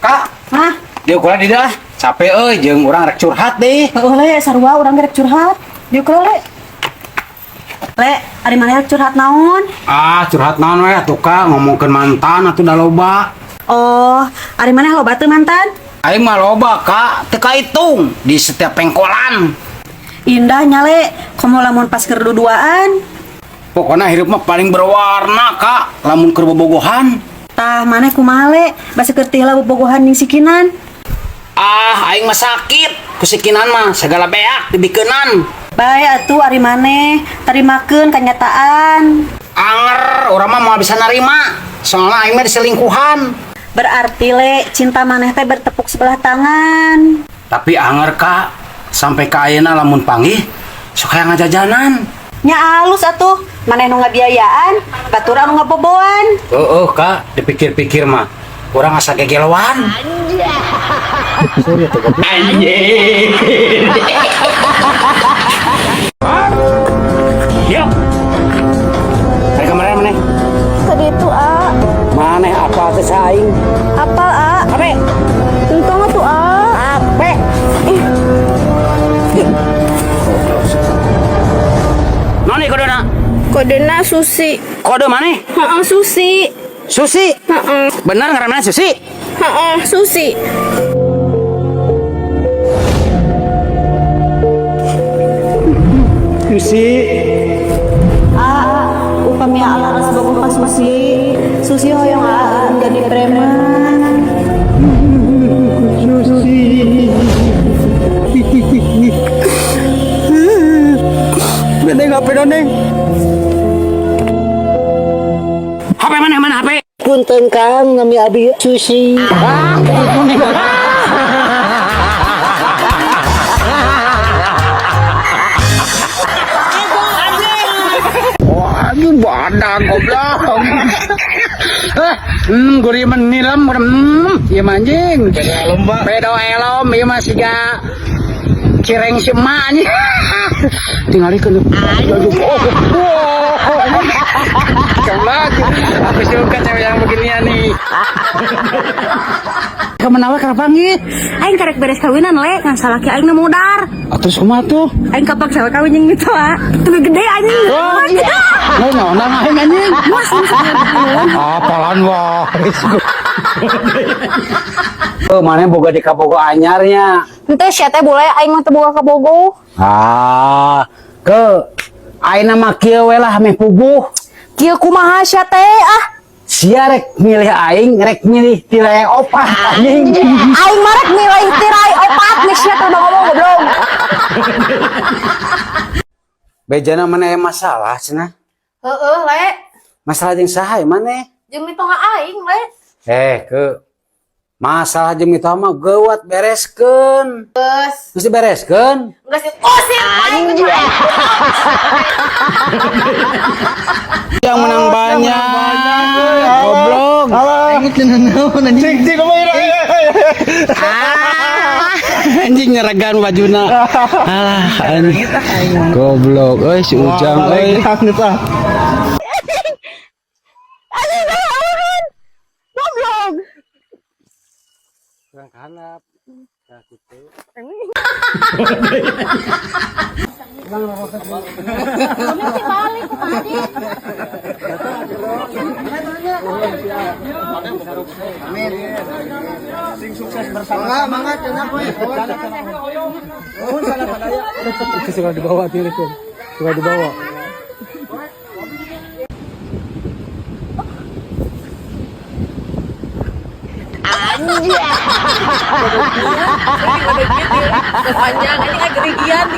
Kak, Hah? Dia ukuran di dah. Capek euy, jeung urang rek curhat deh. Heueuh le, sarua urang rek curhat. Diuk le. Le, ari maneh rek curhat naon? Ah, curhat naon we atuh Kak, ngomongkeun mantan atuh da loba. Oh, ari maneh loba teu mantan? Aing mah loba, Kak, teu kahitung di setiap pengkolan. Indah nya le, komo lamun pas keur duduaan. Pokoknya hidup mah paling berwarna, Kak, lamun keur bobogohan. Tah maneh kumaha le, basa keur teh bobogohan jeung sikinan. Ah, aing mah sakit. Ku sikinan mah segala beak dibikeunan. Bae atuh ari maneh, tarimakeun kanyataan. Anger, urang mah moal bisa narima. Soalnya aing mah diselingkuhan. Berarti le, cinta maneh teh bertepuk sebelah tangan. Tapi anger, Kak, sampai ka ayeuna lamun panggih sok hayang ngajajanan. Nya alus atuh, maneh nu ngabiayaan, batur anu ngaboboan. Heeh, Kak, dipikir-pikir mah urang asa gegeloan. Anjing. Yuk. Dari kemarin maneh? Tadi itu A. Maneh apa teh aing? Apal A. Ape? Untung atuh A. Ape? Noni kodena? Kodena Susi. Kode maneh? Heeh, Susi. Susi. Heeh. Bener ngaranna Susi? Heeh, Susi. Susi. A, upami alaras bogoh ka Susi. Susi hoyong A jadi preman. Susi. Neng HP dong, Neng. HP mana mana HP? Punten Kang, nami abi Susi. Ah, wah, ini badang goblok. Gurih menilam, ieu mah anjing. Pedo elom, Pak. Pedo elom, ieu mah siga cireng si emak anjing. Tingalikeun. Oh, goblok. Aku suka cewek yang beginian nih. Kemana we keur panggih? Aing karek beres kawinan le, ngan salaki aing nu modar. Atuh kumaha tuh? Aing kapaksa we kawin jeung mitoha. Teu gede anjing. Oh, iya. Nah, aing anjing. Apalan wah. Oh, mana boga di kabogo anyarnya? Henteu sia teh boleh aing mah teu boga kabogo. Ah, ke ayeuna mah kieu we lah meh puguh. Kieu kumaha sia teh ah? Sia rek milih aing, rek milih tirai opat anjing. Aing mah rek milih tirai opat nih sia teh udah ngomong goblok. Bejana mana aya masalah cenah? Heeh, le. Masalah jeung saha ya maneh? Jeung mitoha aing, le. Ke masalah jeung mitoha mah geuwat bereskeun. Geus. Mesti bereskeun. Geus usir aing. Yang menang banyak. Goblok. Cing, cing, ngomong ini. Anjing nyeregan bajuna. Alah, anjing. Goblok euy si Ujang euy. Goblok. Kurang kanap. Nah, gitu. Itu suka dibawa tilik suka dibawa. Panjang anjing agerigian.